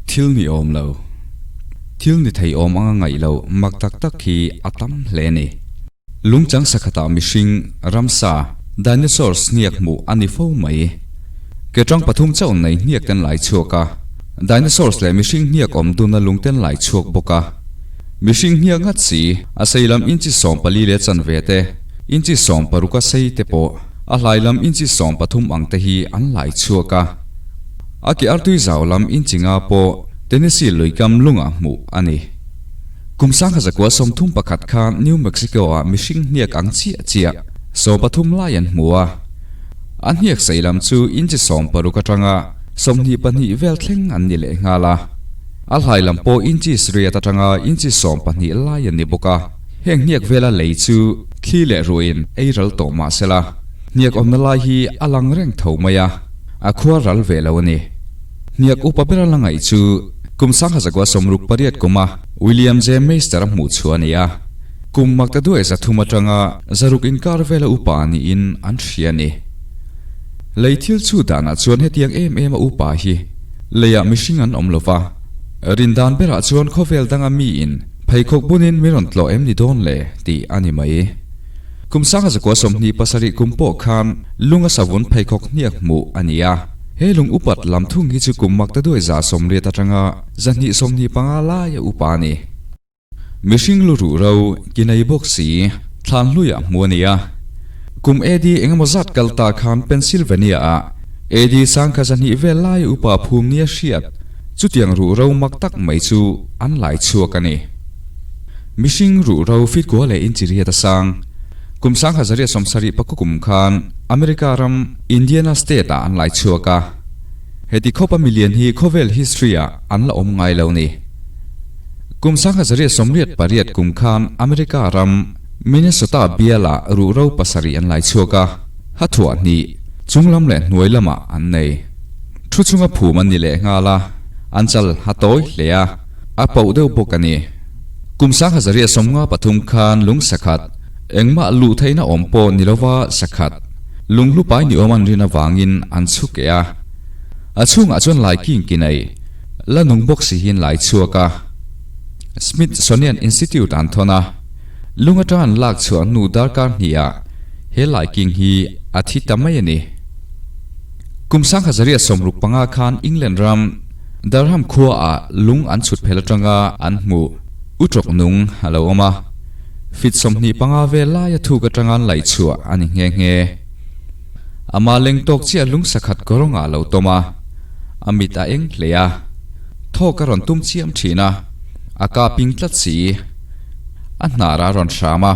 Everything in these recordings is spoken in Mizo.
Thil ni awm lo. Thil ni thei awm anga ngaih loh mak tak tak hi a tam hle a ni. Lungchang sakhatah mihring, ramsa, dinosaurs hniak hmuh a ni fo mai. Ke tang pathum chauh nei hniak ten lai chhuak a, dinosaurs leh mihring hniak awm duna lung ten lai chhuak bawk a. Mihring hniak ngat si, a sei lam inchi 14 leh chanve te, inchi 16 a sei te pawh a hlai lam inchi 13 ang te hi an lai chhuak a. A ke artui zau lam inchi nga pawh Tennessee luikam lungah hmuh a ni. Kum 1931 khan New Mexico-ah mihring hniak ang chiah chiah 13 lai an hmu a. A hniak sei lam chu inchi 60 atanga 22 vel thleng an ni leh nghal a. A hlai lam pawh inchi riat atanga inchi 12 lai an ni bawk a. Heng hniak vela lei chu thli leh ruahin ei ral tawh mah sela, hniak awmna lai hi a lang reng tho mai a, a khua ral ve lo a ni. Hniak upa bera la ngaih chu kum 1968 kuma William J. Meister a hmuh chhuah a ni a. Kum makta duai 300 atanga 600 inkar vela upa niin an hria a ni. Lei thil chu danah chuan hetiang em em a upa hi leiah mihring an awm lova, rindan berah chuan khawvel danga miin pheikhawk bunin min rawn tlawh em ni dawn le tih a ni mai. Kum 1927 kum pawh khan lung a savun pheikhawk hniak hmuh a ni a. He lung upat lam thung hi chu kum makta duai 180 atanga 225 lai a upa a ni. Mihring lu ruh ro ki nei bawk si thlan hluiah hmu a ni a. Kum AD engemaw zat kal ta khan Pennsylvania ah AD 1200 vel lai upa phum nia hriat chutiang ruh ro mak tak mai chu an lai chhuak a ni. Mihring ruh ro fit kua leh inchi riat a sang. Kum 1974 kum khan America ram Indiana state ah an lai chhuak a. Heti khawpa milian hi khawvel history ah an la awm ngai lo ni. Kum 1988 kum khan America ram Minnesota bialah ruh ro pasarih an lai chhuak a, ha thuah hnih, chung lam leh hnuai lamah an nei. Thu chunga phum an ni leh nghal a, an chal ha tawi hle a, a pauh deuh bawk a ni. Kum 1953 khan lung sakhat, engmah luh theihna awm pawh ni lova sakhat, lunghlupai ni awm an rin avangin an chhuk eh a. A chhungah chuan lai king ki nei, la nung bawk si hian lai chhuak a. Smithsonian Institute an thawn a, lung atang an lak chhuah hnu darkar hnihah he lai king hi a thi ta mai a ni. Kum 1965 khan England ram Durham khuaah lung an chhut phel atanga an hmuh utrawk nung a lo awm a, fit 25 vel laia thuk atanga an laih chhuah a ni nghe nghe. Ama leng tawk chiah lung sakhat kawrawngah a lo tawm a, a mit a eng hle a, thawk a rawn tum chiam thin a, a ka ping tlat si. A hnar a rawn hram a,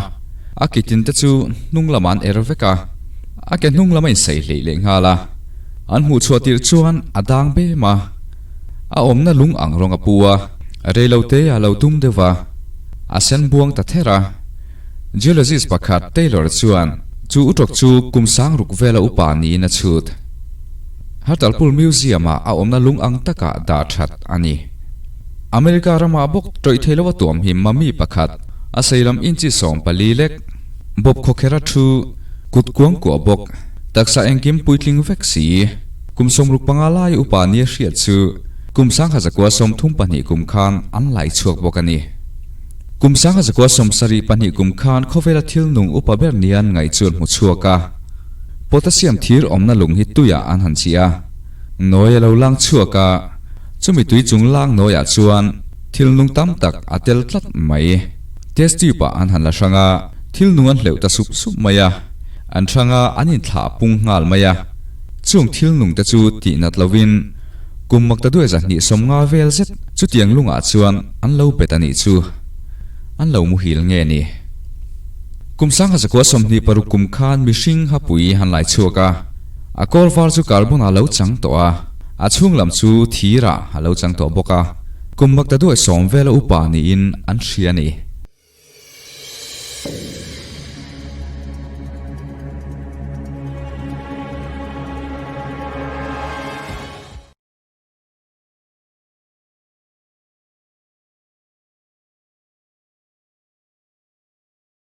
a kitin te chu hnung lamah an er vek a, a ke hnung lam a insaih hleih leh nghal a. An hmuh chhuah tirh chuan a dang bem a, a awmna lung ang rawng a pu a, reilo te a lo tum deuh va, a sen buang ta ther a. Geologist pakhat Taylor chuan chu utawk chu kum 6000 vela upa niin a chhut. Hartlepool Museum-ah a awmna lung ang takah dah that a ni. America ramah bawk tawih thei lo a tuam hi mummy pakhat, a sei lam inchi 14 lek, bawp khawkher a thu, kut kuang kuah bawk, taksa engkim puitling vek si. Kum 65 lai upa nia hriat chu kum 1932 kum khan an lai chhuak bawk a ni. Kum 1972 kum khan khawvela thil nung upa ber nian ngaih chu an hmu chhuak a. Potassium thir awmna lung hi tuiah an han chi a, nawi a lo lang chhuak a, chumi tui chung lang nawiah chuan thil nung tam tak a tel tlat mai. Test tube ah an han la hrang a, thil nung an hleuh ta sup sup mai a, an hrang a an inthlah pung nghal mai a. Chung thil nung te chu tih nat lovin kum makta duai 250 vel zet chutiang lungah chuan an lo bet a nih chu. An lo muhil nge ni? Kum 1926 kum khan mihring hapui han lai chhuak a, a kawl var chu carbon a lo chang tawh a, a chhung lam chu thirah a lo chang tawh bawk a, kum makta duai 10 vela upa niin an hria a ni.